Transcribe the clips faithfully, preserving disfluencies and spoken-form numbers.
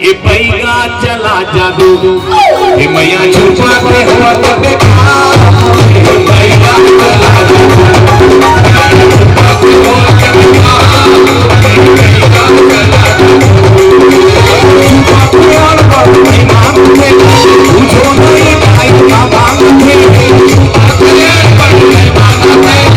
ए पैगा चला जादू, ए मैया छुपा के हुआ तो देखा। ए पैगा चला जादू, ए मैया छुपा के हुआ तो देखा। ए पैगा चला जादू, छुपा के और बाबू की मांग थे, पूछो नहीं भाई का मांग थे, छुपा के और बाबू की मांग थे।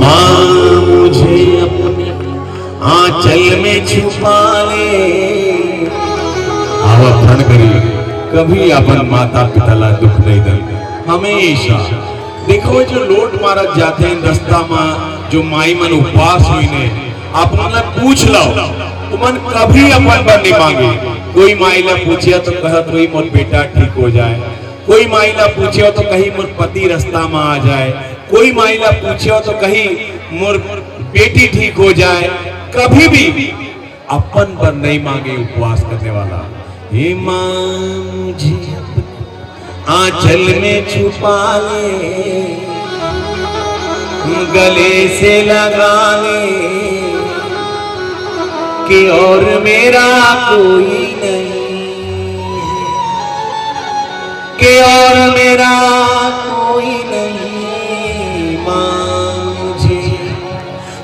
माँ, मुझे अपने आंचल में छुपा ले। आवा प्रण करी, कभी अपन माता पिता ला दुख नहीं दे। हमेशा देखो, जो लोट मारत जाथे रस्ता मा, जो माई मन उपवास होइने, आप मन ला पूछ लो, उमन कभी अपन बर नहीं मांगे। कोई माई ला पूछे तो कहत होही, "मोर बेटा ठीक हो जाए।" कोई माई ला पूछे तो कही, "मोर पति रस्ता मा आ जाए।" कोई माई ला पूछे तो कही, "मोर बेटी ठीक हो जाए।" कभी भी अपन बर नहीं मांगे उपवास करने वाला। हे माँ, मुझे अपने आंचल में छुपा ले, गले से लगा ले, कि और मेरा कोई नहीं है, कि और मेरा कोई नहीं। माँ, मुझे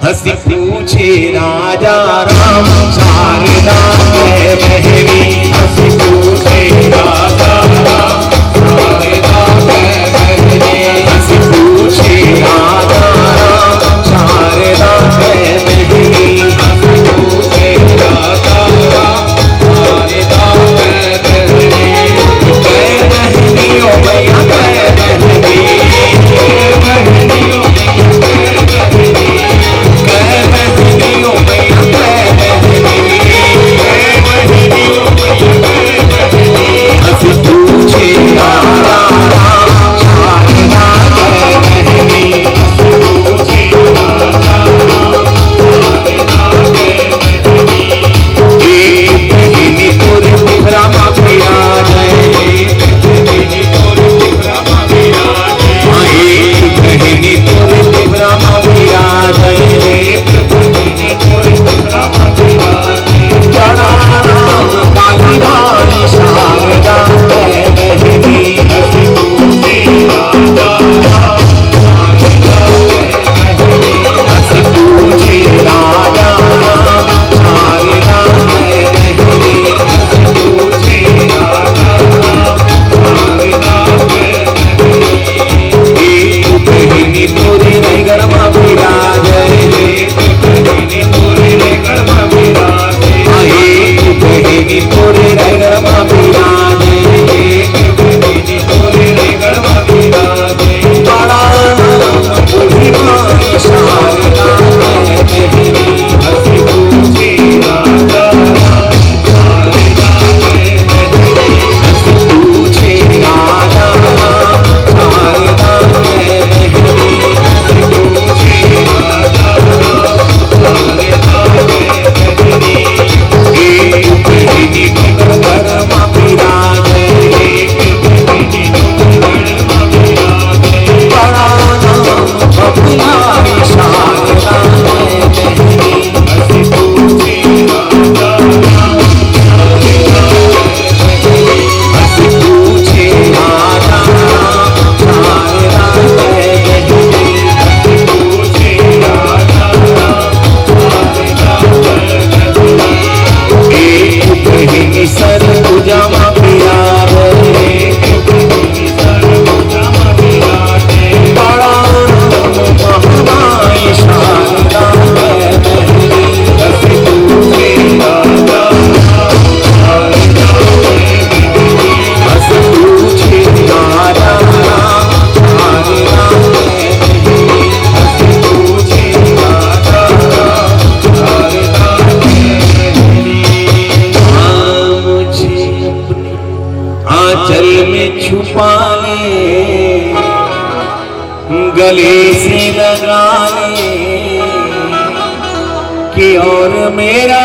हंसी पूछे राजा राम, शारदा है बहरी। हंसी पूछे राजा राम, शारदा है बहरी। हंसी पूछे राजा राम, शारदा है बहरी। हंसी पूछे जल में छुपा ले, गले से लगा ले, कि और मेरा